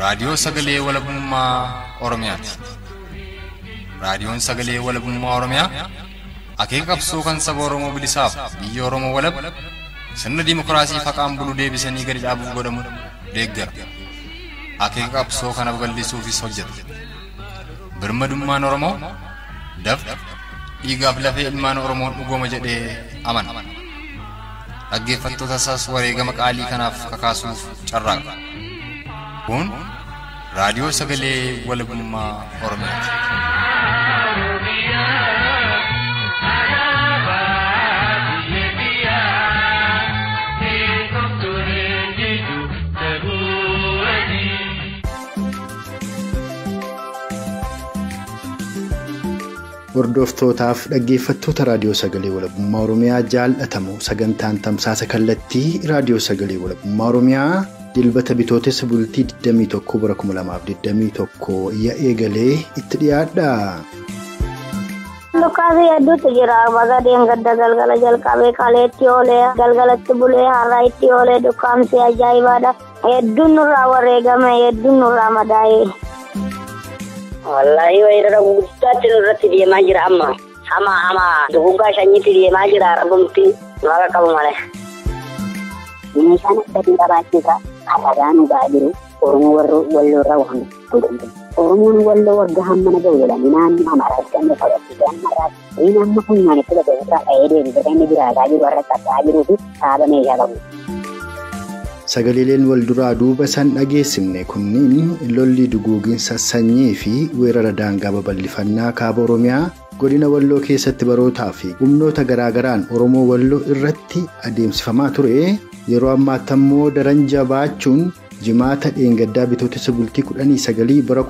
Raadiyoo Sagalee Walabummaa Oromiyaati. Raadiyoon Sagalee Walabummaa Oromiyaa akeeka qabsoo kan saba Oromoo bilisaaf biyya Oromoo walab sirna dimookiraasii faqaan bulu deebisanii gadi dhaabuuf godhamu deeggara. Akeeka qabsoo kana babal'isuufis hojjeta. Birmadummaan Oromoo dafqa dhiigaaf lafee ilmaan Oromoon dhugooma jedhee amana. Dhaggeeffattoota isaas wareegama qaalii kanaaf kakaasuuf carraaqa. Kun Raadiyoo Sagalee Walabummaa Oromiyaati. Hordoftootaaf dhaggeeffattoota Raadiyoo Sagalee Walabummaa Oromiyaa jaallatamu sagantaan tamsaasa kallattii Raadiyoo Sagalee Walabummaa Oromiyaa dilbata bitootessa bultii 21 bara 2021 eegalee itti dhiyaadha. Dukkaansi hedduutu jira. Bagadeen gadda galgala jalqabee kaleetti oolee galgalatti bulee har'a itti oolee dukkaansi ajaa'ibaadha. Hedduun nurraa wareegame hedduun nurraa madaa'e. Wallaahi weerara guddaatti nurratti deemaa jira amma. Hama hama dugugaa shanyitti deemaa jira argumti nu haqa qabu malee. Meeshaan akkasii qabaachuusaa alagaa nu ba'aa jiru Oromoo walloorraa waan godhamtu. Oromoon walloo waggaa hammana ga'u jedhanii naannoo Amaaraatti kan qabachiisee ammarraatti inni amma funyaan itti dhaqee irraa dha'ee deebisee inni jiraataa jiru har'a qaxxaa jiruu fi saaba meeshaa qabu. Sagaleeleen wal duraa duuba san dhageessifne kunniin lolli duguuginsa sanyii fi weerara daangaa babal'ifannaa kaaba Oromiyaa godina Walloo keessatti barootaa fi humnoota garaagaraan Oromoo Walloo irratti adeemsifamaa ture yeroo ammaatti ammoo daran jabaachuun jimaata dheengaddaa bitootessa bultii 19 bara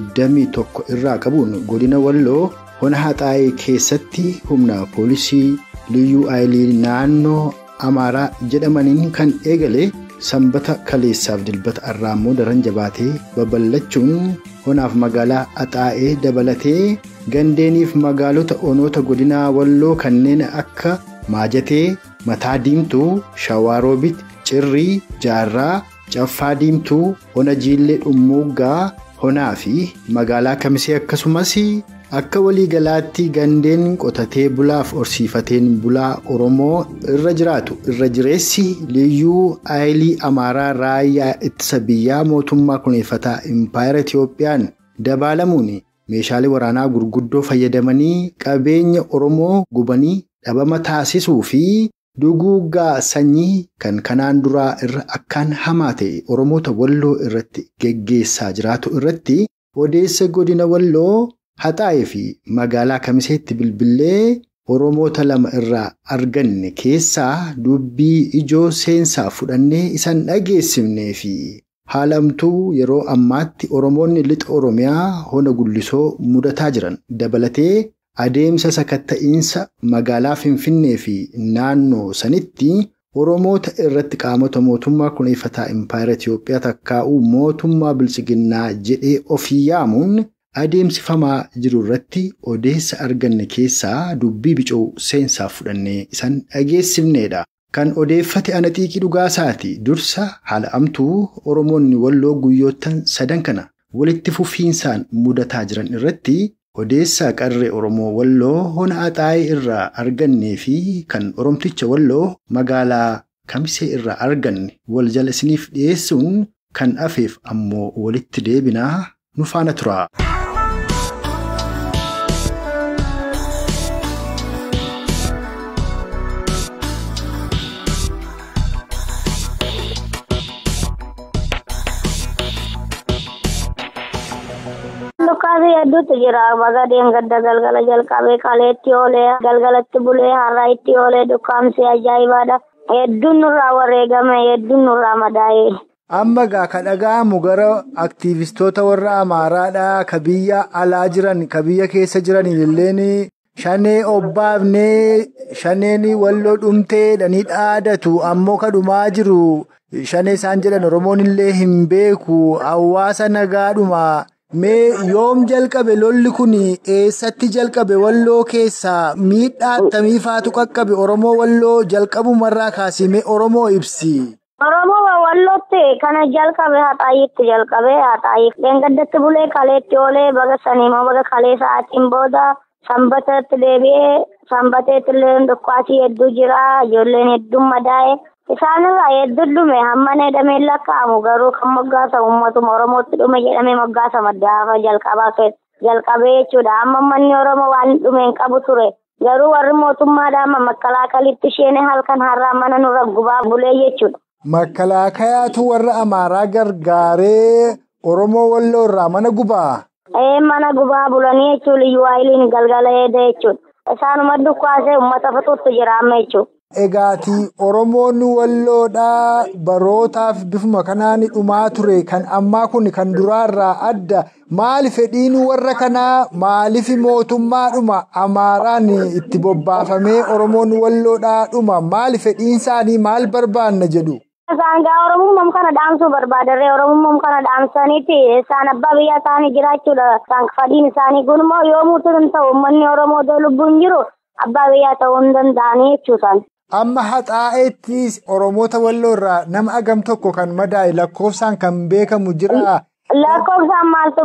2021 irraa qabuun godina Walloo hona Haxaayee keessatti humna poolisii Liyyuu Ayilii naannoo Amaaraa jedhamaniin kan eegale sanbata kaleessaaf dilbata arraammoo daran jabaatee babal'achuun honaaf magaalaa Haxaayee dabalatee gandeeniif magaalota onoota godinaa Walloo kanneen akka Maajatee, Mataa Diimtuu, Shawaroobit, Cirrii, Jaarraa, Caffaa Diimtuu, Hona Jiillee Dhummuuggaa, Honaa fi magaalaa Kamisee akkasumas akka waliigalaatti gandeen qotatee bulaaf horsiifateen bulaa Oromoo irra jiraatu irra jireessi Liyyuu Ayilii Amaaraa raayyaa ittisa biyyaa mootummaa kuneeffataa Impaayera Itiyoophiyaan dabaalamuun meeshaalee waraanaa gurguddoo fayyadamanii qabeenya Oromoo gubanii dhabama taasisuu fi duguuggaa sanyii kan kanaan duraa irra akkaan hamaa ta'e Oromoota Walloo irratti geggeessaa jiraatu irratti odeessa godina Walloo Haxaayee fi magaalaa Kamiseetti bilbilee Oromoota lama irraa arganne keessaa dubbii ijoo seensaa fudhannee isaan dhageessifnee fi haalamtuu yeroo ammaatti Oromoonni lixa Oromiyaa hona gullisoo mudataa jiran dabalatee adeemsa sakatta'iinsa magaalaa Finfinnee fi naannoo sanitti Oromoota irratti qaamota mootummaa kuneeffataa Impaayera Itiyoophiyaa takkaa'uu mootummaa Biltsiginnaa jedhee ofii yaamuun adeemsifamaa jiru irratti odeessa arganne keessaa dubbii bicoo seensaa fudhannee isaan dhageessifneedha. Kan odeeffate ana xiiqii dhugaasaati. Dursa haala amtuu Oromoonni Walloo guyyoottan sadan kana walitti fufiinsaan mudataa jiran irratti odeessa qarree Oromoo Walloo hona Haxaayee irraa argannee fi kan Oromticha Walloo magaalaa Kamisee irraa arganne wal jala isiniif dhiyeessuun kan afeef ammoo walitti deebinaa nu faana tura. Dukkaansi hedduutu jira. Bagadeen gadda galgala jalqabee kaleetti oolee galgalatti bulee har'a itti oolee dukkaansi ajaa'ibaadha. Hedduun nurraa wareegame hedduun nurraa madaa'e. Amma gaa kan dhaga'amu gara aktiivistoota warra Amaaraadhaa ka biyya alaa jiran ka biyya keessa jiran illeen shanee obbaafnee shaneen Walloo dhumtee dhanii dhaadatu ammoo kadhumaa jiru shanee isaan jedhan Oromoon illee hin beeku hawaasa nagaadhuma. Mee yoom jalqabe lolli kun eessatti jalqabe Walloo keessaa miidhaa akkamii faatu qaqqabe Oromoo Walloo jalqabumarraa kaasee Oromoo ibsi. Oromoo Wallootti kana jalqabe Haxaayyitti jalqabe Haxaayyi dheengaddatti bulee kaleetti oolee baga saniimoo baga kalee sa'aatiin booda sanbatatti deebi'ee sanbateetti illee dhukkaasii hedduu jira ijoolleen hedduun madaa'e. Isaanirraa hedduu dhume hamma jedhamee lakkaa'amu garuu kan moggaasamu uummatuma Oromootti dhume jedhamee moggaasama gaafa jalqabaa jalqabee jechuudha. Amma uummanni Oromoo waan dhume hin qabu ture. Garuu warri mootummaadhaan makkalaakalitti isheen halkan har'aa mana nurra gubaa bulee jechuudha. Makkalaakayaatu warra Amaaraa gargaaree Oromoo Walloo irraa mana gubaa? Mana gubaa bulanii jechuun liyyuu haayiliin galgala eeda jechuudha. Isaanuma dukkaasee uummata fixuutti jira amma jechuudha. Egaati Oromoon Walloodhaa barootaaf bifuma kanaan dhumaa ture kan ammaa kun kan duraarraa adda maali fedhiin warra kanaa maaliif mootummaadhuma Amaaraan itti bobbaafamee Oromoon Walloodhaa dhuma maali fedhiin isaanii maal barbaanna jedhu. Isaan gaa Oromummaa kana dhaamsuu barbaadarree Oromummaa kana dhaamsaniiti isaan abbaa biyya isaanii jiraachuudha. Isaan fedhiin isaanii kun immoo yoomuutu hin ta'u uummanni Oromoo odoo lubbuun jiru abbaa biyyaa ta'uu hin danda'anii jechuudhaan. Amma Haxaa'eettis Oromoota Walloo irraa nama agam tokko kan madaa'e lakkoofsaan kan beekamu jira. Lakkoofsaan maaltu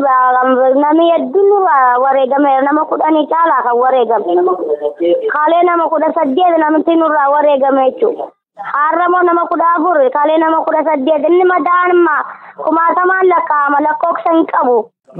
namni hedduun wareegame nama 10 caalaa kan wareegame. Kalee nama 18 namni nurraa wareegame jechuudha. Har'ammoo nama 14 kalee nama 18 inni madaa'an kumaatamaan lakkaa'ama lakkoofsa hin qabu.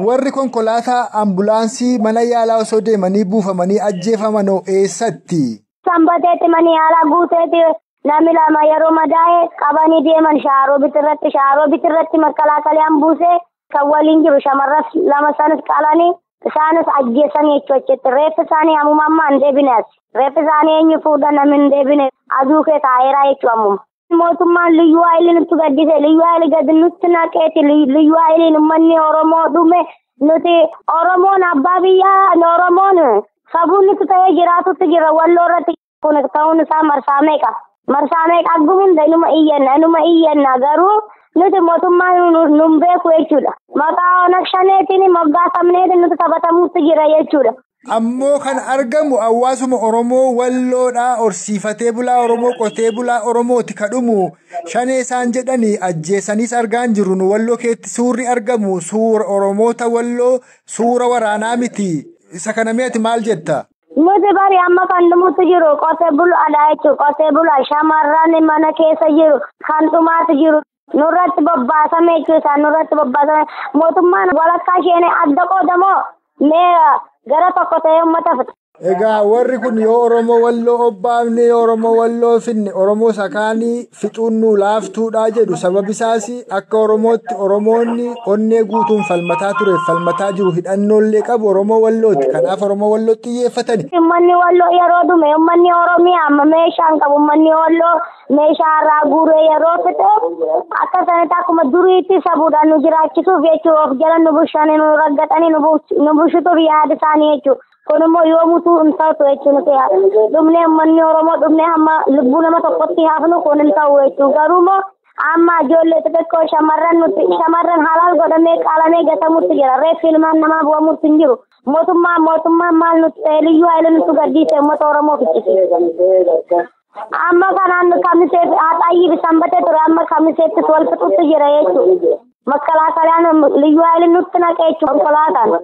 Warri konkolaataa ambulaansii mana yaalaa osoo deemanii buufamanii ajjeefamanoo eessatti? Sanbateetti mana yaalaa guuteetti namni lama yeroo madaa'e qabanii deeman shaaroo bitirratti makkalaakalaan buusee kan waliin jiru shamarras lama sanis qalanii isaanis ajjeesanii jechuudha. Reeffi isaanii ammuma ammaa hin deebine as. Reeffi isaanii eenyu fuudha namni hin deebine aduu kee taa'eeraa jechuudha ammuma. Mootummaan liyyuu haayiliin nutti gaddise liyyuu haayilii gadi nutti naqeeti liyyuu haayiliin uummanni Oromoo dhume nuti Oromoon abbaa biyyaa Oromoon sabuun nuti ta'ee jiraatutti jira Walloo irratti kun ta'uun isaa marsaa meeqa agguma inuma iyyanna garuu nuti mootummaan nun beeku jechuudha. Maqaa Onag Shaneetiin moggaasamneetiin nuti taphatamuutti jira jechuudha. Ammoo kan argamu hawaasuma Oromoo Walloodhaa horsiifatee bulaa Oromoo qotee bulaa Oromooti kadhumu shanee isaan jedhanii ajjeesaniis argaa hin jirru nu Walloo keetti suurri argamu suura Oromoota Walloo suura waraanaa miti. Isa kana mi'aati maal jetta? Nuti bari amma kan dhumutti jiru qotee bulaadha jechuudha. Qotee bulaa shamarran mana keessa jiru kan dhumaatu jiru nurratti bobbaasame jechuudha. Nurratti bobbaasame mootummaan walakkaa isheen adda qoodamoo mee gara tokko ta'ee uummata fixa. Egaa warri kun yoo Oromoo Walloo obbaafne yoo Oromoo Walloo finne Oromoo sakaanii fixuun nu laaftuudhaa jedhu sababi isaas akka Oromootti Oromoonni onnee guutuun falmataa ture falmataa jiru hidhannoollee qabu Oromoo Wallooti. Kanaaf Oromoo Wallootti xiyyeeffatani. Uummanni Walloo yeroo dhume uummanni Oromiyaa amma meeshaan qabu uummanni Walloo meeshaa irraa guuree yeroo fixe akka sanatti akkuma duriitti sabuudhaan nu jiraachisuuf jechuudha of jala nu bushaanii nu raggatanii nu bushituuf yaada isaanii jechuudha. Kun immoo yoomutu hin ta'u jechuudha. Dhumnee uummanni Oromoo dhumnee hamma lubbuu nama tokkotti hafnu kun hin ta'u jechuudha. Garuu immoo amma ijoollee xixiqqoo shamarran nuti shamarran halaal godhamee qaalamee gatamutti jira. Reeffi ilmaan namaa bu'amutti hin jiru. Mootummaan maal nuti ta'e liyyuu haayilii nutti gaddiise uummata Oromoo fichise. Amma kanaan kamisee Haxaayyii sanbatee ture amma kamiseettis wal fixutti jira jechuudha. Makkalaakalaan liyyuu haayilii nutti naqee jechuudha konkolaataan.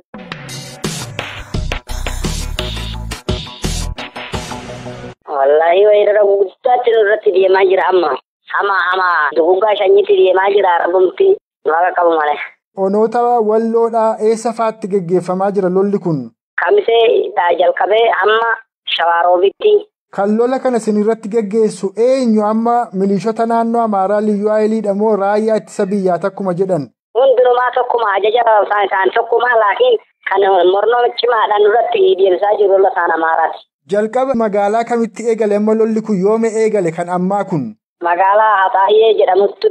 Wallaahi weerara guddaatti nurratti deemaa jira amma. Hama duguuggaa shanyiitti deemaa jira Arabumti waaqa qabu malee. Onoota Walloodhaa eessa faatti geggeeffamaa jira lolli kun? Kamisee jalqabee hamma Shawaroobitti. Kan lola kana isin irratti geggeessu eenyu amma milishoota naannoo Amaaraa liyyuu haayiliidha moo raayyaa ittisa biyyaa takkuma jedhan? Hundumaa tokkuma ajaja isaan tokkuma laakiin kan mornoo cimaadhaan nurratti deemsaa jiru lola isaan Amaaraati. Jalqaba magaalaa kamitti eegale amma lolli kun yoome eegale kan ammaa kun? Magaalaa Haxaayyee jedhamutti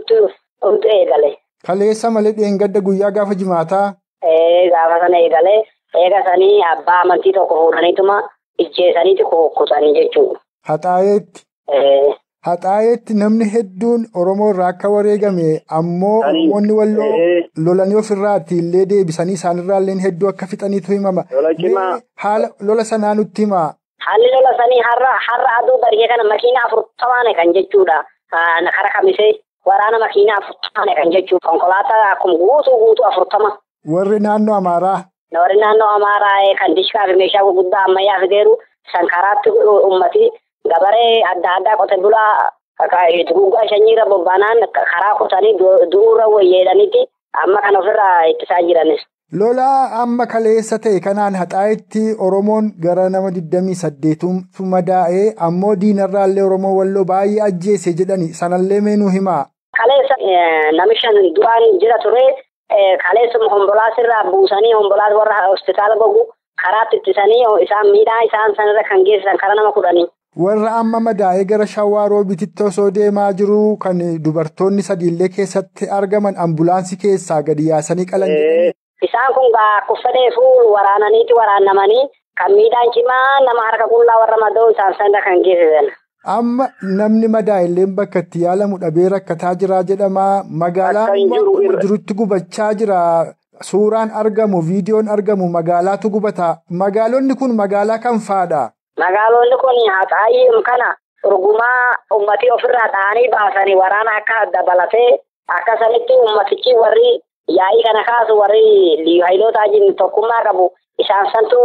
eegale. Kaleessa malee dheengadda guyyaa gaafa jimaataa? Gaafa sana eegale eega sanii abbaa amantii tokko fuudhaniituma ijjeesaniiti kukkutanii jechuudha. Haxaayeetti? Haxaayeetti namni hedduun Oromoo irraa akka wareegame ammoo Oromoonni Walloo lolanii ofirraatti illee deebisanii isaanirraa illee hedduu akka fixaniitu himama. Haala lola sanaa nutti himaa. Haalli lola sanii har'a aduu bari'ee kana makiina 40 kan jechuudha. Kara kamisee Waraana makiinaa 40 kan jechuun konkolaataa akkuma guutuu 40. Warri naannoo Amaaraa. Warri naannoo Amaaraa kan dishkaa fi meeshaa gurguddaa ammayyaa fideeru san karaatti uummati gabaree adda addaa qote bulaa duguuggaa shanyiirra bobbaanaan karaa kutanii du'uurra wayyeedhaniiti amma kan ofirraa ittisaa jiranis. Lola amma kaleessa ta'e kanaan Haxaayitti Oromoon gara nama 28 madaa'ee ammoo diinarraallee Oromoo Walloo baay'ee ajjeese jedhani sanallee mee nuu himaa. Kaleessa nami 5 du'aan jira ture kaleessuma hombolaasirraa buusanii hombolaas warra hospitaala gogu karaatti ittisanii isaan miidhaa isaan sanarra kan geessisan karaa nama 10. Warra amma madaa'ee gara Shawaa Roobititti osoo deemaa jiru kan dubartoonni 3 illee keessatti argaman ambulaansii keessaa gadi yaasanii qalan jedhani. Isaan kun kuffadee fuul waraananiiti waraannamanii kan miidhaan cimaa nama harka qullaa warra madoo isaan sanarra kan geessisan. Amma namni madaa'e bakka itti yaalamu dhabee rakkataa jira jedhama. Magaalaa jirutti gubachaa jira. Suuraan argamu, viidiyoon argamu magaalaatu gubata. Magaalonni kun magaalaa kam fa'aadha? Magaalonni kun Haxaayii kana urgumaa uummatii ofirraa dha'anii baasanii waraana akka dabalatee akka sanitti uummatichi warri yaa'ii kana kaasu warri hayilootaa wajjin tokkummaa qabu isaan santu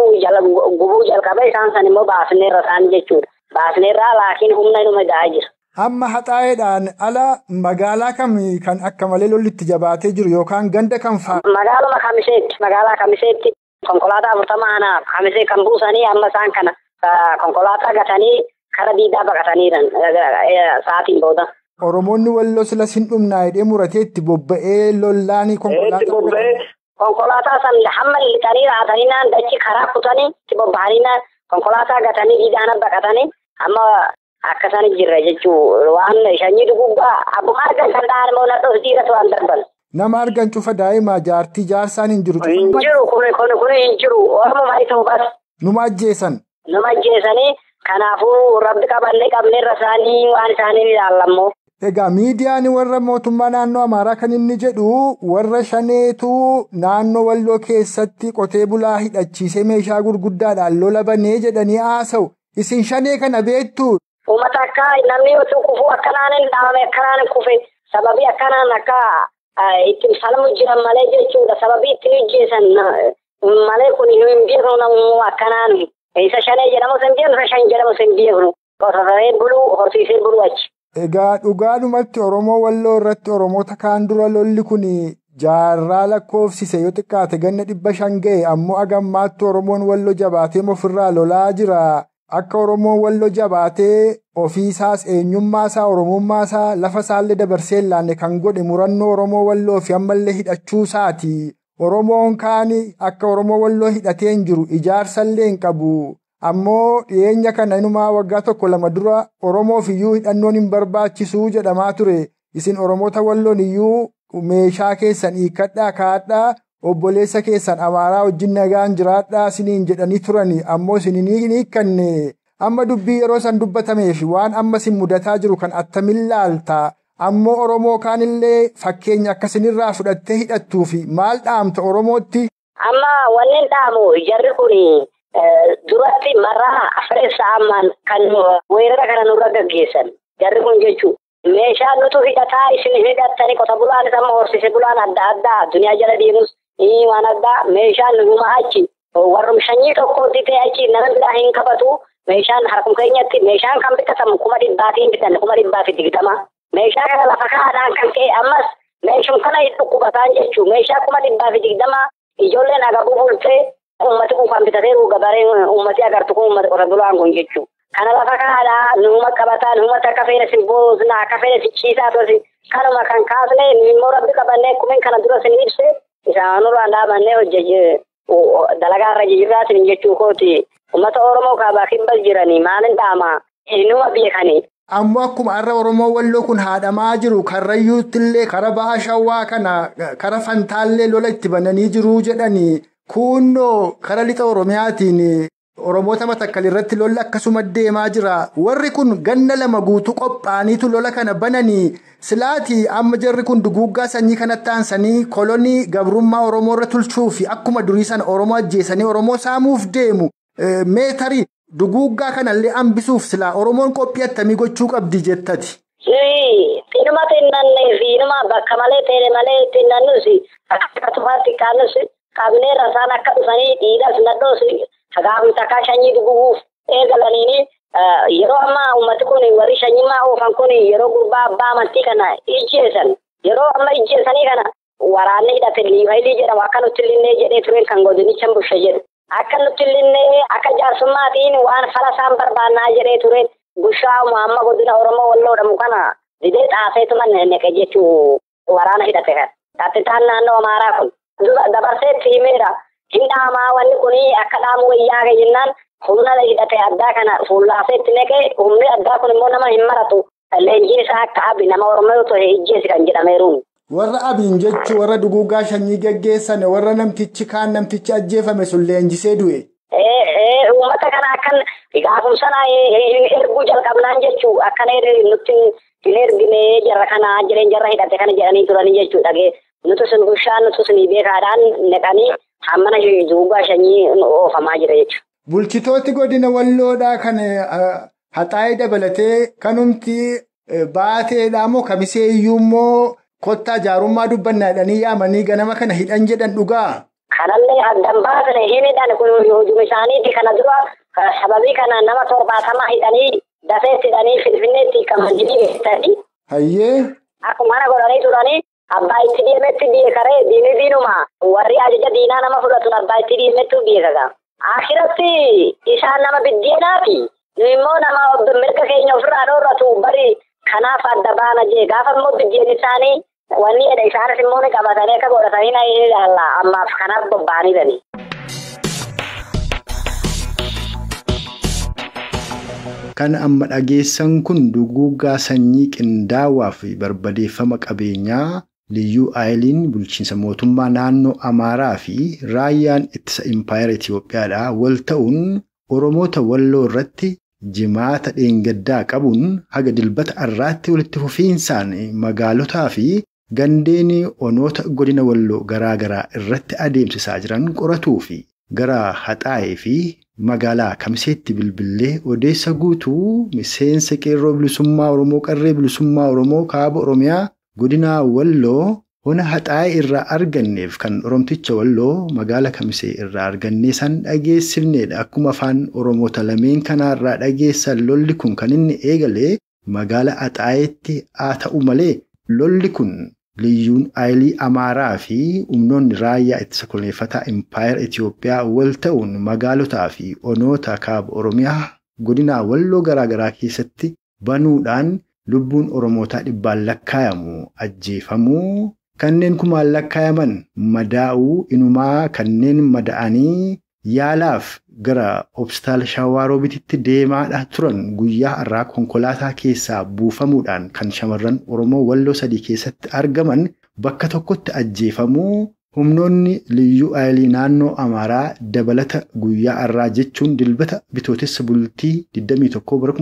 gubuu jalqabe isaan san immoo baasneerra isaan jechuudha. Baasneerraa laakiin humna inuma da'aa jira. Amma Haxaayeedhaan ala magaalaa kam kan akka malee lolli itti jabaatee jiru yookaan ganda kam fa'a? Magaaluma Kamiseetti magaalaa Kamiseetti konkolaataa 40 anaaf Kamisee kan buusanii amma isaan kana konkolaataa gatanii kara diidaa baqataniiran sa'aatiin booda. Oromoonni Walloo silas hin dhumnaa jedhee muratee itti bobba'ee lollaanii konkolaataa san hamma lixanii raatanii naan dachi karaa kutanii itti bobba'anii naan konkolaataa gatanii diidaana baqatanii amma akkasaan jirra jechuu waan shanyii duguuggaa abbuma argan kan dha'an immoo nadhoof dhiiratu waan darban. Nama argan cufa daa'ima jaartii jaarsaan hin jiru. Hin jiru kun hin jiru Oromoo maaliif bas. Numa ajjeesan. Numa ajjeesanii kanaafuu rabbi qabannee qabneerra isaanii waan isaanii ilaallammoo. Egaa miidiyaan warra mootummaa naannoo Amaaraa kan inni jedhu warra shaneetu naannoo Walloo keessatti qotee bulaa hidhachiisee meeshaa gurguddaadhaan lola banee jedhanii haasa'u. Isin shanee kana beektu? Uummata akka namni osoo kufuu akkanaan hin dhaabame akkanaan hin kufe sababii akkanaan akka ittiin falmu jiran malee jechuudha. Sababii ittiin hojjeessan malee kun hin beeknu namuu akkanaan. Isa shanee jedhamu hin beeknu isa shan jedhamu hin beeknu. Qotatee buluu horsiisee buluu achi. Egaa dhugaadhumatti Oromoo Walloo irratti Oromoota kaan dura lolli kun jaarraa lakkoofsise yoo xiqqaate ganna 500 ga'e ammoo agammaatti Oromoon Walloo jabaatee ofirraa lolaa jira. Akka Oromoon Walloo jabaatee ofiisaas eenyummaasaa Oromummaasaa lafa isaallee dabarsee hin laanne kan godhe murannoo Oromoo Walloo fi ammallee hidhachuusaati. Oromoon kaan akka Oromoo Walloo hidhatee hin jiru ijaarsallee hin qabu. Ammoo dhiyeenya kana inumaa waggaa 1-2 dura Oromoof iyyuu hidhannoon hin barbaachisuu jedhamaa ture. Isin Oromoota Walloon iyyuu meeshaa keessan hiikkadhaa kaadhaa obboleessa keessan Amaaraa wajjin nagaan jiraadhaa isiniin jedhanii turani. Ammoo isin hin hiikkanne. Amma dubbii yeroo san dubbatameef waan amma isin mudataa jiru kan attamiin laalta? Ammoo Oromoo kaanillee fakkeenya akkasinirraa fudhattee hidhattuufi maal dhaamta Oromootti? Amma wanneen dhaamu jarri kun duratti marraa afreessa ammaan kan weerara kana nurra gaggeessan jarri kun jechuun meeshaa nutu hidhataa isin hidhattanii qota bulaanis amma horsiise bulaan adda addaa duniyaa jala deemus waan addaa meeshaan numa achi warrum shanyii tokkotti ta'e achi nama biraa hin qabatu meeshaan harkuma keenyatti meeshaan kan bitatamu 100,000 bitan 120,000 meeshaa kana lafa kaa'adhaan kan ka'e ammas meeshaan kana dhukkubataan jechuun meeshaa 120,000 ijoolleen agabuu bultee uummati kun kan bitateeru gabareen uummati agartu kun uummata qota bulaan kun jechuudha. Kana lafa kaa'adhaa numa qabataa numa akka feene si boosnaa akka feene si ciisaa tosi kanuma kan kaasne immoo rabbi qabannee kumin kana dura sin ibse isaan nurraan dhaabannee hojjechee dalagaa irra jijjiirraa sin jechuu kooti. Uummata Oromoo kaabaa kibbas jiranii maalin dhaama numa beekanii. Ammoo akkuma har'a Oromoo Walloo kun haadhamaa jiru Karrayyuutti illee kara baha Shawaa kana kara Fantaallee lola itti bananii jiru jedhanii. Kunnoo kara lixa Oromiyaatiin Oromoota Matakkal irratti lolli akkasuma deemaa jira. Warri kun ganna 2 guutuu qophaa'aniitu lola kana bananii silaatii amma jarri kun duguuggaa sanyii kanatti aansanii kolonii gabrummaa Oromoo irra tulchuu fi akkuma durii sana Oromoo ajjeesanii Oromoo saamuuf deemu. Meetarii duguuggaa kanallee hambisuuf silaa Oromoon qophii attamii gochuu qabdi jettati. Inuma xinnannee fi inuma bakka malee teele malee xinnannus akka tufaatti kaanus qabnee rasaan akka dhufanii dhiiras nadhoos gaafni takkaa shanyii dhuguuf eegalaniini yeroo ammaa uummati kun warri shanyimmaa oofan kun yeroo gurbaa abbaa amantii kana ijjeessan yeroo amma ijjeessanii kana waraanni hidhate liivaayilii jedhamu akka nutti linnee jedhee tureen kan godinicha bushe jedhu akka nutti linnee akka jaarsummaatiin waan fala isaan barbaannaa jedhee tureen bushaa amma godina Oromoo Walloodhamu kana didee xaafeetuma neqe jechuu waraana hidhate kan. Taattetaan naannoo Amaaraa kun dabarseetti himeera. Hin dhaamaa wanni kun akka dhaamu wayyaa jennaan humna hidhate addaa kana fuullaaseetti neqe humni addaa kun immoo nama hin maratu. Leenjiin isaa akka abi nama Oromoo yoo ta'e ijjeesi kan jedhameeruun. Warra abiin jechuun warra duguugaa shanyii geggeessan warra namtichi kaan namtichi ajjeefame sun leenjisee du'e. Uummata kana akkan gaafumsana erguu jalqabnaan jechuu akkana nutti hin ergine jarra kana jireen jarra hidhate kana jedhanii turanii jechuu dhagee nuti sun bushaan nuti sun beekaadhaan neqanii hammana duguugaa shanyii oofamaa jira jechuudha. Bulchitooti godina Walloodhaa kan haxaa'ee dabalatee kanumti baateedhaa moo kamisee iyyuu immoo kottaa jaarummaa dubbannaa jedhanii yaamanii ganama kana hidhan jedhan dhugaa. Kanallee addan baasne hin hidhan kun hojuma isaaniiti kana dura sababii kana nama 70 hidhanii dafeetti hidhanii Finfinneetti kamanjii geessanii. Hayyee. Akkuma kana godhanii turanii abbaa itti deemetti beekaree diinii diinuma warri ajaja diinaa nama fudhatu abbaa itti deemettu beekaka. Akhiratti isaan nama biddeenaati. Nu immoo nama mirga keenya ofirraa dhoorratu bari kanaaf adda baana jee gaafa immoo biddeen isaanii wanni jedha isaanis immoo ni qabatanii akka godhatanii na ilaalla ammaaf kanaaf bobba'anii dhani. Kan amma dhageessan kun duguuggaa sanyii qindaawaa fi barbadeeffama qabeenyaa Liyyuu Aayiliin bulchiinsa mootummaa naannoo Amaaraa fi raayyaan ittisa Impaayera Itiyoophiyaadhaa wal ta'uun Oromoota Walloo irratti jimaata dheengaddaa qabuun haga dilbata arraatti walitti fufiinsaan magaalotaa fi gandeen onoota godina Walloo garaa garaa irratti adeemsisaa jiran qoratuu fi gara Haxaa'ee fi magaalaa Kamiseetti bilbilee odeessa guutuu miseensa qeerroo bilisummaa Oromoo qarree bilisummaa Oromoo kaaba Oromiyaa godina Walloo hona Haxaa'ee irraa arganneef kan Oromticha Walloo magaalaa Kamisee irraa argannee san dhageessifnedha. Akkuma afaan Oromoota lameen kanaarraa dhageessan lolli kun kan inni eegale magaalaa Haxaa'eetti haa ta'u malee lolli kun Liyyuun Aayilii Amaaraa fi humnoonni raayyaa ittisa koloneeffataa Impaayera Itiyoophiyaa wal ta'uun magaalotaa fi onoota kaaba Oromiyaa godina Walloo garaa garaa keessatti banuudhaan lubbuun Oromootaa dhibbaan lakkaayamu ajjeefamuu kanneen kumaan lakkaayaman madaa'uu inumaa kanneen mada'anii yaalaaf gara Hospitaala Shawaaroobititti deemaadha turan guyyaa har'aa konkolaataa keessaa buufamuudhaan kan shamarran Oromoo Walloo sadii keessatti argaman bakka tokkotti ajjeefamuu humnoonni Liyyuu Aayilii naannoo Amaaraa dabalata guyyaa har'aa jechuun dilbata bitootessa bultii 21 bara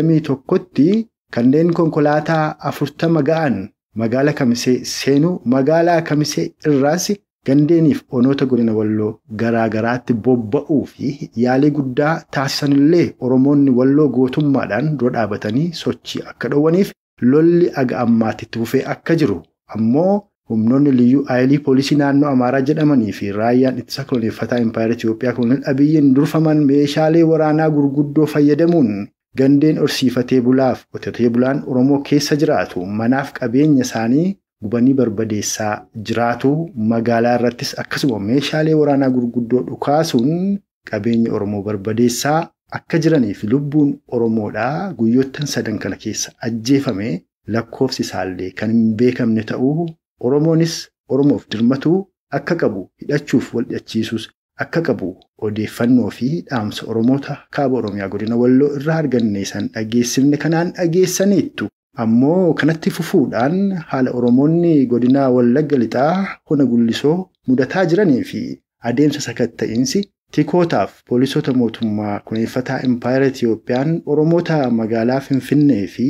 2021tti kanneen konkolaataa 40 ga'an magaalaa Kamisee seenuu magaalaa Kamisee irraas gandeeniif onoota godina Walloo garaa garaatti bobba'uu fi yaalii guddaa taasisanillee Oromoonni Walloo gootummaadhaan dura dhaabatanii sochii akka dhowwaniif lolli aga ammaatti itti fufee akka jiru ammoo humnoonni Liyyuu Aayilii poolisii naannoo Amaaraa jedhamanii fi raayyaan ittisa koloneeffataa Impaayera Itiyoophiyaa koloneel Abiyyiin durfaman meeshaalee waraanaa gurguddoo fayyadamuun gandeen horsiifatee bulaaf qotatee bulaan Oromoo keessa jiraatu manaaf qabeenya isaanii gubanii barbadeessaa jiraatu magaalaa irrattis akkasuma meeshaalee waraanaa gurguddoo dhukaasuun qabeenya Oromoo barbadeessaa akka jiranii fi lubbuun Oromoodhaa guyyoottan sadan kana keessa ajjeefame lakkoofsi isaallee kan hin beekamne ta'uu Oromoonis Oromoof dirmatuu akka qabu hidhachuuf wal hidhachiisuus akka qabu odeeffannoo fi dhaamsa Oromoota kaaba Oromiyaa godina Walloo irraa arganne san dhageessifne kanaan dhageessaniittu. Ammoo kanatti fufuudhaan haala Oromoonni godina Wallagga Lixaa hona Gullisoo mudataa jiranii fi adeemsa sakatta'iinsi tikootaaf poolisoota mootummaa kuneeffataa Impaayera Itiyoophiyaan Oromoota magaalaa Finfinnee fi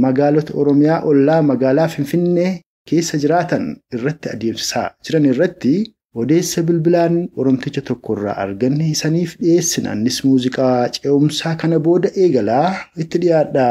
magaalota Oromiyaa ollaa magaalaa Finfinnee keessa jiraatan irratti adeemsisaa jiran irratti odeessa bilbilaan Oromticha tokkorraa arganne isaniif dhiyeessina. Innis muuziqaa ce'umsaa kana booda eegalaa itti dhiyaadha.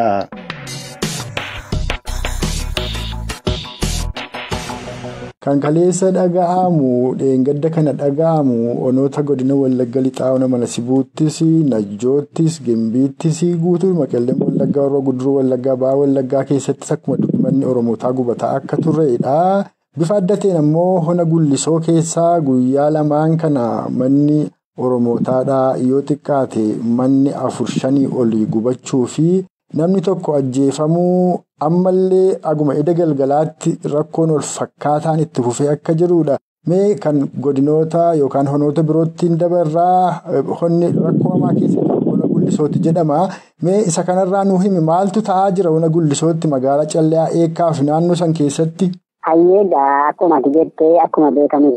Kan kaleessa dhaga'amu dheengadda kana dhaga'amu onoota godina Wallagga Lixaa ona mana Sibuuttis, Najjoottis, Gimbiittis guutuu Qellem Wallaggaa, Horroo Guduruu Wallaggaa, Ba'a Wallaggaa keessattis akkuma manni Oromootaa gubataa akka turredha. Bifa adda ta'een ammoo hona Gullisoo keessaa guyyaa lamaan kana manni Oromootaadhaa yoo xiqqaate manni 4-5 olii gubachuu fi namni tokko ajjeefamuu ammallee aguma eda galgalaatti rakkoon ol fakkaataan itti fufee akka jirudha. Mee kan godinoota yookaan honoota birootti dabarraa honni rakkoo hamaa keessatti hona Gullisootti jedhama. Mee isa kanarraa nu himi, maaltu ta'aa jira hona Gullisootti magaalaa Calleyaa Eekkaa fi naannoo san keessatti? Hayyeegaa akkuma ati jettee akkuma beekamus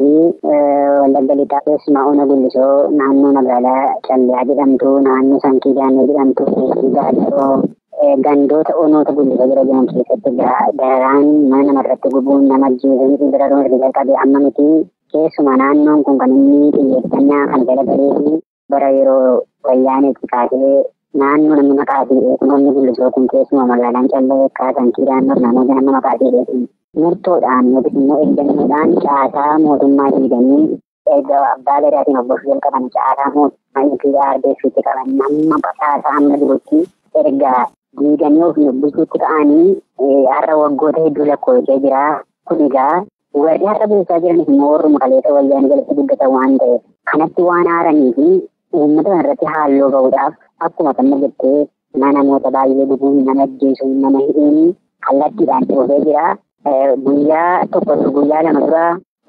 Wallagga Lixaa keessumaa ona Gullisoo naannoo magaalaa Calleyaa jedhamtu, naannoo Sankii Daannoo jedhamtu, Gaadharoo gandoota onoota Gullisoo jira jiran keessatti dararaan mana namarratti gubuun nama ajjeesanii dararuun erga jalqabee amma miti. Keessumaa naannoon kun kan inni xiyyeeffannaa kan jala galee bara yeroo wayyaaneetti kaasee naannoo namni maqaa isii beeku onni Gullisoo kun keessumaa magaalaan Callee Eekkaa Sankii Daannoo namoota nama maqaa isii beeku murtoodhaan yookiis immoo eeggannoodhaan caasaa mootummaa diiganii erga abbaa gadaatiin of bulchuu jalqaban caasaa mootummaa EPRDF-tti qaban amma caasaa amma jirutti erga diiganii of bulchuutti ka'anii har'a waggoota hedduu lakkoofsee jira. Kun egaa warri har'a bulchaa jiranis immoo warruma kaleessa wayyaanee jalatti guddatan waan ta'eef kanatti waan aaranii fi uummata kanarratti halluu ba'uudhaaf akkuma kan jettee mana namoota baay'ee gubuun, nama ajjeesuun, nama hidhuun kallattiidhaan dhufee jira. Guyyaa tokko guyyaa lama dura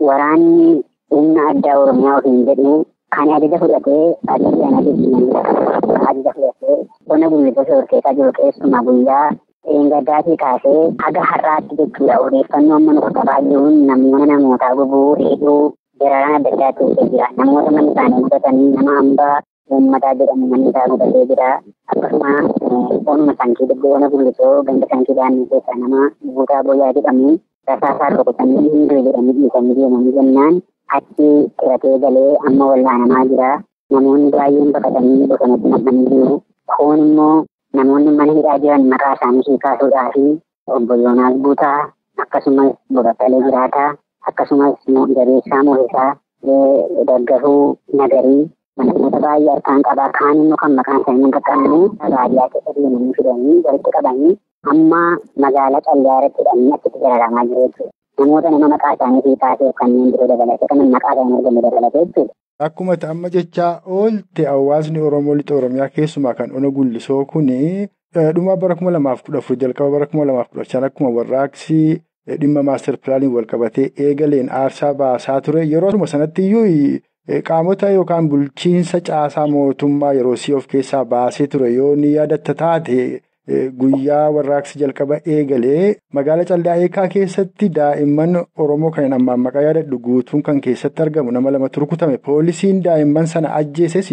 waraanni humna addaa Oromiyaa ofiin jedhu kan ajaja fudhatee ajaja fudhatee ona Gullisoo shororkeessaa jiru keessumaa guyyaa dheengaddaatii kaasee haga har'aatti jechuudha. Odeeffannoo amma nu qaqqabaa jiruun mana namootaa gubuu, hidhuu, dararaan adda addaatti dhufee jira. Namoota manni isaanii gubatanii nama hambaa uummataa jedhamu manni isaa gubatee jira. Akkasuma onuma Sankii Dibbee ona Gullisoo ganda Sankii Daannoo keessaa nama Guutaa Booyaa jedhamu rasaasaan rukutanii hin du'e jedhanii dhiisanii deemanii jennaan achi xiratee galee amma wallaanamaa jira. Namoonni baay'een baqatanii bosonatti nam'anii jiru. Kun immoo namoonni mana hidhaa jiran maqaa isaanii sii kaasuudhaa fi obbo Yoonaas Guutaa akkasumas Boqottalee Jiraataa akkasumas Jabeessaa Moohisaa Daggafuu Nagarii namoota baay'ee harkaan qabaa kaan immoo kan maqaan isaanii hin qaqqabne baadiyyaa keessa deemanii fidanii walitti qabanii amma magaalaa Calleyaa irratti hidhanii achitti dararamaa jiru jechuudha. Namoota nama maqaa isaanii sii kaasee kanneen biroo dabalatee kan maqaa isaanii arganne dabalatee jechuudha. Akkuma amma jechaa oolte hawaasni Oromoo Lixa Oromiyaa keessumaa kan ona Gullisoo kuni dhuma bara 2014 jalqaba bara 2015 akkuma warraaqsi dhimma maaster pilaaniin wal qabatee eegaleen aarsaa baasaa ture. Yeroo sanatti iyyuu qaamota yookaan bulchiinsa caasaa mootummaa yeroo si of keessaa baasee ture yoo ni yaadatta taate guyyaa warraaqsi jalqaba eegalee magaalaa Calleyaa Eekkaa keessatti daa'imman Oromoo kan ammaan maqaa yaadadhu guutuun kan keessatti argamu nama lamatu rukutame. Poolisiin daa'imman sana ajjeeses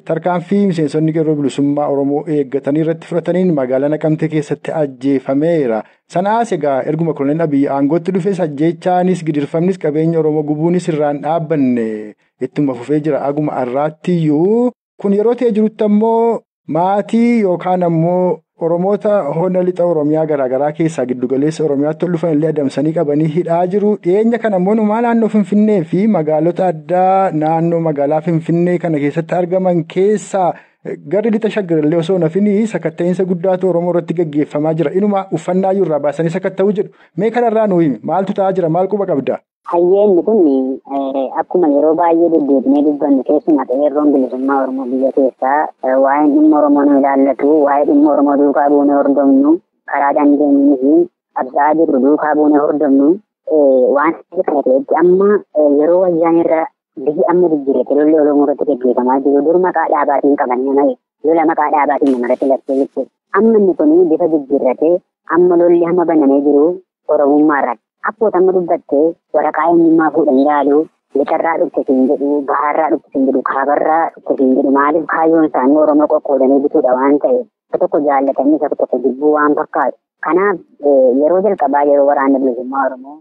tarkaanfii miseensonni qeerroo bilisummaa Oromoo eeggatanii irratti fudhataniin magaalaa Naqamtee keessatti ajjeefameera. Sanaas egaa erguma koloneel Abiyyi aangootti dhufes ajjeechaanis gidirfamnis qabeenya Oromoo gubuunis irraan dhaabbanne ittuma fufee jira. Aguma har'aattiyyuu kun yeroo ta'e jirutti ammoo maatii yookaan ammoo Oromoota hona lixa Oromiyaa garaagaraa keessaa giddugaleessa Oromiyaatti ol dhufan illee adamsanii qabanii hidhaa jiru. Dhiyeenya kana immoo numaa naannoo Finfinnee fi magaalota addaa naannoo magaalaa Finfinnee kana keessatti argaman keessaa garri lixa Shaggar illee osoo hin hafin sakatta'insa guddaatu Oromoo irratti gaggeeffamaa jira. Inuma uffannaa irraa baasanii sakatta'uu jedhu. Mee kanarraa nu himi, maaltu ta'aa jira? Maal quba qabda? Hayyeenni kun akkuma yeroo baay'ee deddeebinee dubbannu keessumaa qeerroon bilisummaa Oromoo biyya keessaa waa'een dhimma Oromoo nu ilaallatu, waa'ee dhimma Oromoo duukaa buunee hordofnu, karaa dandeenyuu fi qabsaa'aa jirru duukaa buunee hordofnu waan kana ta'etti amma yeroo wayyaan irra biyyi amma jijjiirrate lolli Oromoo irratti gaggeeffamaa jiru dur maqaa dhaabaatiin qaban nama lola maqaa dhaabaatiin namarratti labsee jechuudha. Amma inni kun bifa jijjiirratee amma lolli hamma banamee jiru Oromummaa irratti. Akkuma amma dubbattee waraqaa eenyummaa fuudhanii ilaalu, lixarraa dhufte siin jedhu, baharraa dhufte siin jedhu, kaabarraa dhufte siin jedhu, maaliif kaayyoon isaanii Oromoo qoqqoodanii bituudha waan ta'eef isa tokko jaallatanii isa tokko jibbuu waan fakkaatu. Kanaaf yeroo jalqabaa yeroo waraanni bilisummaa Oromoo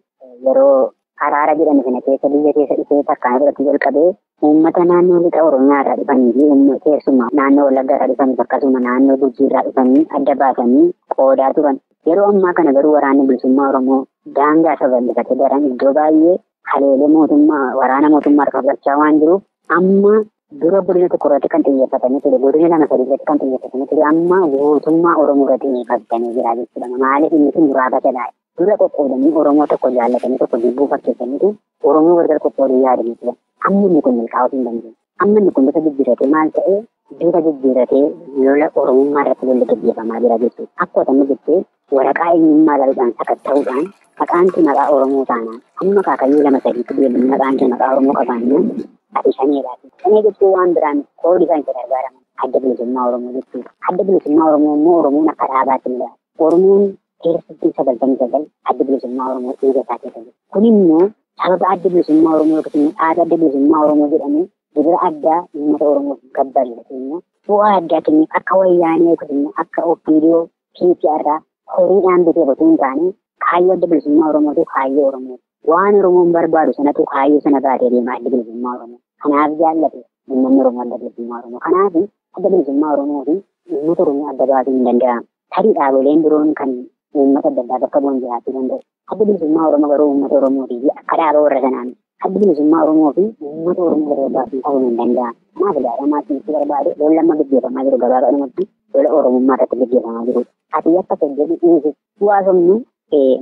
yeroo araara jedhame sana keessa biyya keessa dhufee tarkaanfii fudhachuu jalqabee uummata naannoo lixa Oromiyaa irraa dhufanii fi keessumaa naannoo Wallaggaa irraa dhufanii akkasuma naannoo Gujii irraa dhufanii adda baasanii qoodaa turan. Yeroo ammaa kana garuu waraanni bilisummaa Oromoo Daangaa sabal'ifatee daran iddoo baay'ee haleelee mootummaa waraana mootummaa harka waan jiruuf amma dura godina tokko irratti kan xiyyeeffatanii ture godina lama sadii irratti kan xiyyeeffatanii ture amma guutummaa Oromoo irratti xiyyeeffatanii jira jechuudha. Maaliif inni kun duraa basadha. Dura qoqqoodanii Oromoo tokko jaallatanii tokko jibbuu fakkeessaniitu Oromoo gargar qoqqooduu yaadanii ture. Amma inni kun milkaa'uu hin dandeenye. Amma inni kun bifa jijjiiratee maal ta'ee bifa jijjiiratee lola Oromummaa irratti lolli gaggeeffamaa jira jechuudha. Akkuma amma jettee waraqaa eenyummaa ilaaluudhaan sakatta'uudhaan maqaan kee maqaa Oromoo taanaan amma kaakayyuu lama sadiitti deemanii maqaan kee maqaa Oromoo qabaannaan ati shaneedha. Shanee jechuun waan biraan koodii kan itti gargaaraman adda bilisummaa Oromoo jechuudha. Adda bilisummaa Oromoo immoo Oromoon akka dhaabaatti ni ilaala. Oromoon keessatti 99 adda bilisummaa Oromoo dhiiga isaa keessa jira. Kun immoo sababa adda bilisummaa Oromoo yookiin immoo dhaaba adda bilisummaa Oromoo jedhamu gibira addaa uummata Oromoof gabbarudha immoo bu'aa addaa kennuuf akka wayyaanee yookiin immoo akka OPDO PPR horiidhaan bitee otoo hin taane kaayyoo adda bilisummaa Oromootu kaayyoo Oromoo. Waan Oromoon barbaadu sanatu kaayyoo sana baatee deema adda bilisummaa Oromoo. Kanaaf jaallate uummanni Oromoo adda bilisummaa Oromoo. Kanaaf adda bilisummaa Oromoo fi uummata Oromoo adda baasuu hin danda'amu. Tarii dhaaboleen biroon kan uummata adda addaa bakka bu'an jiraachuu danda'u. Adda bilisummaa Oromoo garuu uummata Oromootii fi akka dhaaba warra sanaan adda bilisummaa Oromoo fi uummata Oromoo gargar baasuun ta'uu hin danda'amu. Kanaaf gaaramaa itti barbaade lola amma gaggeeffamaa jiru gabaabaadhumatti lola Oromummaa irratti gaggeeffamaa jiru. Ati akka jedhu dhiisu bu'aasomnu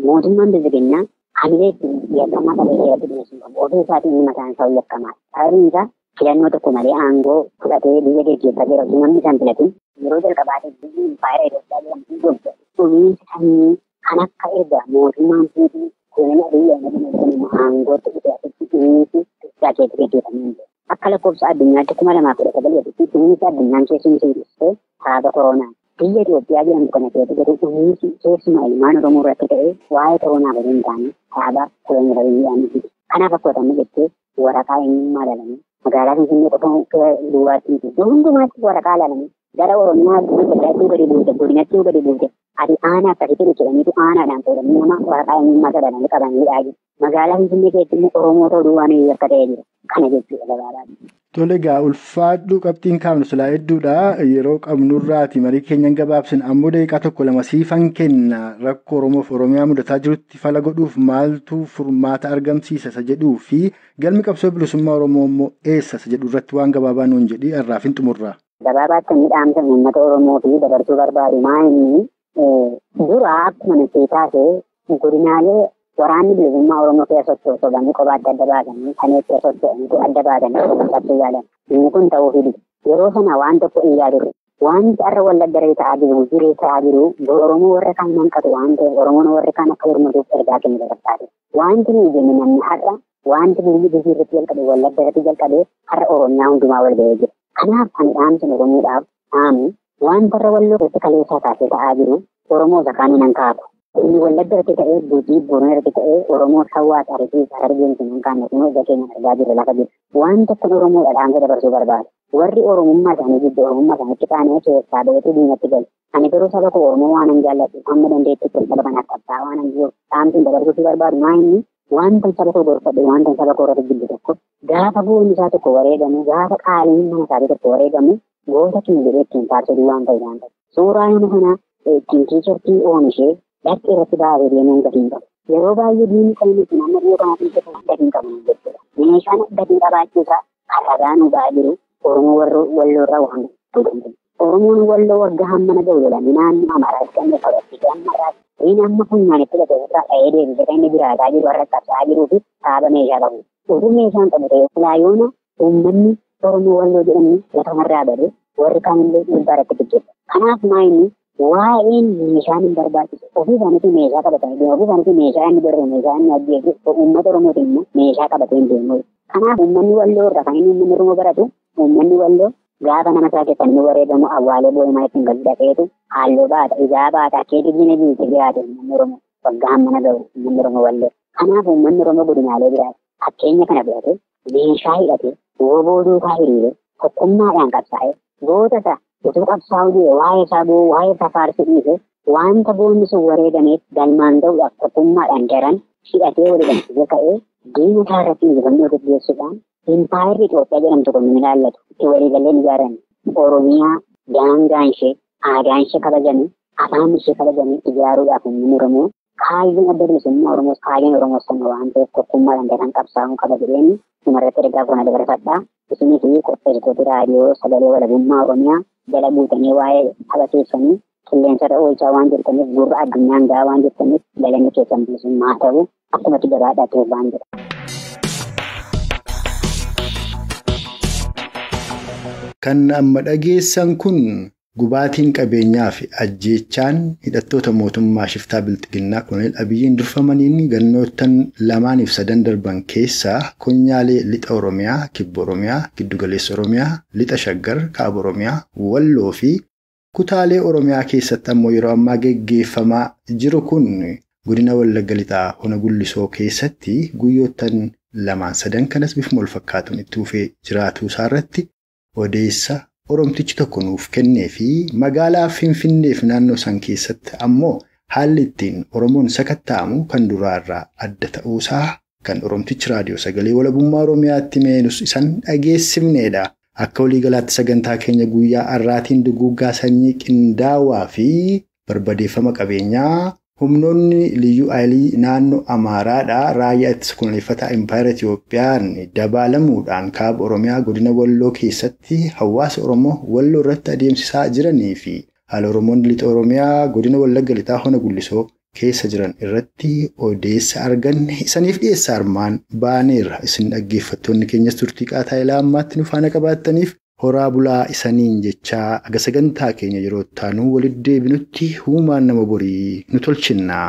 mootummaan biyya keenyaa hamilee ittiin yakkamaa qabee seeratti dhiyeessuu qabu. Ofii isaatiin inni mataan isaa yakkamaa. Sababiin isaa filannoo tokko malee aangoo fudhatee biyya gaggeessaa jira. Osoo namni isaan filatin yeroo jalqabaatiif biyyi impaayera Itoophiyaa jedhamtu goggoge. Dhumiinsa sanyii kan akka erga mootummaan fuutii kolonii Abiyyi Ahimad jedhamu aangootti dhufe asitti dhumiinsi Itoophiyaa keessatti gaggeeffamee hin jiru. Akka lakkoofsa addunyaatti 2019 dhumiinsi addunyaan keessummeessite sababa koronaa. Biyya Itoophiyaa jedhamtu kana keessatti garuu dhumiinsi keessumaa ilmaan Oromoo irratti ta'e waa'ee koronaa osoo hin taane sababa kolonii Abiyyi Ahimad. Kanaaf akkuma amma jettee waraqaa eenyummaa ilaalanii magaalaa Finfinnee qofa duwwaatti miti iddoo hundumaatti waraqaa ilaalanii gara Oromiyaa godinatti gadi buute godinatti gadi buute ati aanaa akkasitti jedhaniitu aanaadhaan qoodanii nama waraqaa eenyummaa ilaalanii qabaniidha jiru. Magaalaa Finfinnee keessatti immoo Oromoo ta'uu duwwaan yakka ta'ee jira. Kana jechuudha gabaabaatti. Tole egaa ulfaadhu qabxiin kaafnu silaa hedduudha. Yeroo qabnurraati marii keenyan gabaabsin ammoo daqiiqaa tokko lama siifan kenna rakkoo Oromoof Oromiyaa mudataa jirutti fala godhuuf maaltu furmaata argamsiisa isa jedhuu fi galmi qabsoo bilisummaa Oromoo immoo eessa isa jedhu irratti waan gabaabaa nuun jedhii har'aaf hin xumurra. Gabaabaatti inni dhaamsa uummata Oromoo fi dabarsuu barbaadu maa inni dura akkuma nuti taasise godinaalee waraanni bilisummaa Oromoo keessa sochoosanii kophaatti adda baasanii kan keessa socho'aniitu adda baasanii qabsoo yaalan. Inni kun ta'uu fidi. Yeroo sana waan tokko hin yaadurre. Wanti har'a Wallagga irra ta'aa jiru, Gujii ta'aa jiru, Oromoo warra kaan hanqatu waan ta'eef Oromoon warra kaan akka hirmatuuf ergaa kennu dabarsaate. Wanti nuyi jenne namni har'a wanti biyyi Gujii irratti jalqabe Wallagga irratti jalqabe har'a Oromiyaa hundumaa wal ga'ee jira. Kanaaf kan dhaamsa Oromoodhaaf dhaamu wanta har'a Walloo irratti kaleessaa kaasee ta'aa jiru Oromoo isa kaan hin hanqaaqu. Inni Wallagga irratti ta'ee Gujii Boorana irratti ta'ee Oromoo Shawaa Arsii Harargee hin kaanne kun ija keenya argaa jirra lafa jiru. Waan tokkoon Oromoodha dhaamsa dabarsuu barbaada. Warri Oromummaa isaanii jibbu Oromummaa isaaniitti qaanee keessaa baheetu diinatti galu. Ani garuu saba koo Oromoo waan hin jaalladhu amma dandeettii kun saba kanaaf qabsaa'aa waan hin jiruuf dhaamsi dabarsuu barbaadu maa inni wanta saba koo gorfadhe wanta saba koo irratti jibbu tokko gaafa goonni isaa tokko wareegamu gaafa qaaliin mana isaatii tokko wareegamu goota keenya jedhee ittiin faarsuu waan ta'e waan ta'e. Suuraa nama kanaa ittiin tiishartii oomishee dhaqee irratti baasee deemuun gatii hin qabu. Yeroo baay'ee diinni kan inni ittiin amma dhiyoo kanaatti hojjetu gatii hin qabu jechuudha. Meeshaan gatii qabaachuu isaa kan ragaa nu ba'aa jiru Oromoo Walloo irraa waan godhu. Oromoon Walloo waggaa hammana ga'u jedhanii naannoo Amaaraatti kan inni qabachiise amma irraatti. Inni amma funyaan itti dhaqee irraa dha'ee deebisee kan inni jiraataa jiru har'a qabsaa'aa jiruu fi dhaaba meeshaa qabu. Utuu meeshaan qabu ta'e filaayoona uummanni Oromoo Walloo jedhamu lafa irraa badee warri kaanillee dhiibbaa irratti gaggeessa. Kanaaf maa inni waa'een meeshaan hin barbaachisu. Ofii isaaniitii meeshaa qabatanii deemu. Ofii isaaniitii meeshaa inni barru meeshaa inni ajjeesu uummata Oromootiin immoo meeshaa qabatee hin deemu. Kanaaf uummanni Walloo irraa kan inni uummanni Oromoo baratu uummanni Walloo gaafa nama isaa keessatti inni wareegamu awwaalee boo'imaa ittiin galu dhaqeetu halluu baata, ijaa baata, keeti diina biite jiraate uummanni Oromoo waggaa hammana ga'u uummanni Oromoo Walloo. Kanaaf uummanni Oromoo godinaalee jiraate fakkeenya kana fudhate meeshaa hidhate wooboo duukaa hiriire tokkummaadhaan qabsaa'e goota isaa utuu qabsaa'uu dhiye waa'ee isaa bu'uu waa'ee isaa faarsuu dhiise wanta goonni sun wareegameef galmaan ga'uudhaaf tokkummaadhaan daran hidhatee waliigaltee ka'ee diina isaa irratti injifannoo gaggeessuudhaan impaayerri Itoophiyaa jedhamtu kun ni ilaallatu itti waliigalleen ijaarame Oromiyaa daangaan ishee aadaan ishee kabajame afaan ishee kabajame ijaaruudhaaf uummanni Oromoo Kaayyoon adda bilisummaa Oromoos kaayyoon Oromoos sana waan ta'eef tokkummaadhaan daran qabsaa'uu qaba jedheen dhumarratti ergaa kana dabarfadha. Isinii fi qopheessitoota raadiyoo sagalee walabummaa Oromiyaa jala buutanii waa'ee saba keessanii qilleensarra oolchaa waan jirtaniif gurra addunyaan gahaa waan jirtaniif galanni keessan bilisummaa haa ta'u akkumatti jabaadhaa ta'uuf waan jedha. Kan amma dhageessan kun gubaatiin qabeenyaa fi ajjeechaan hidhattoota mootummaa shiftaa bilxiginnaa Koloneel Abiyyiin durfamaniin gannoottan 2 fi 3 darban keessaa konyaalee lixa Oromiyaa, Kibba Oromiyaa, Giddugaleessa Oromiyaa, lixa Shaggar, Kaaba Oromiyaa, Walloo fi kutaalee Oromiyaa keessatti ammoo yeroo ammaa geggeeffamaa jiru kun godina Wallagga Lixaa Ona Gullisoo keessatti guyyoottan 2 3 kanas bifuma wal fakkaatuun itti fufee jiraatu isaarratti odeessa Oromtichi tokko nuuf kennee fi magaalaa Finfinneef naannoo san keessatti ammoo haalli ittiin Oromoon sakatta'amu kan duraarraa adda ta'uusaa kan Oromtichi raadiyoo sagalee walabummaa Oromiyaatti meenus isan dhageessifneedha. Akka waliigalaatti sagantaa keenya guyyaa har'aatiin duguuggaa sanyii qindaawaa fi barbadeeffama qabeenyaa humnoonni liyyuu ayilii naannoo Amaaraadhaa raayyaa ittisa kunuunfataa Impaayera Itiyoophiyaan dabaalamuudhaan kaaba Oromiyaa godina Walloo keessatti hawaasa Oromoo Walloo irratti adeemsisaa jiranii fi haala Oromoon lixa Oromiyaa godina Wallagga Lixaa Ona Gullisoo keessa jiran irratti odeessa arganne isaniif dhiyeessa armaan baaneerra. Isin dhaggeeffattoonni keenyas turtii qaataa ilaa ammaatti nu faana qabaattaniif horaa bulaa isaniin jechaa aga sagantaa keenya yeroo taanuu walitti deebinutti uumaan nama borii nu tolchinna.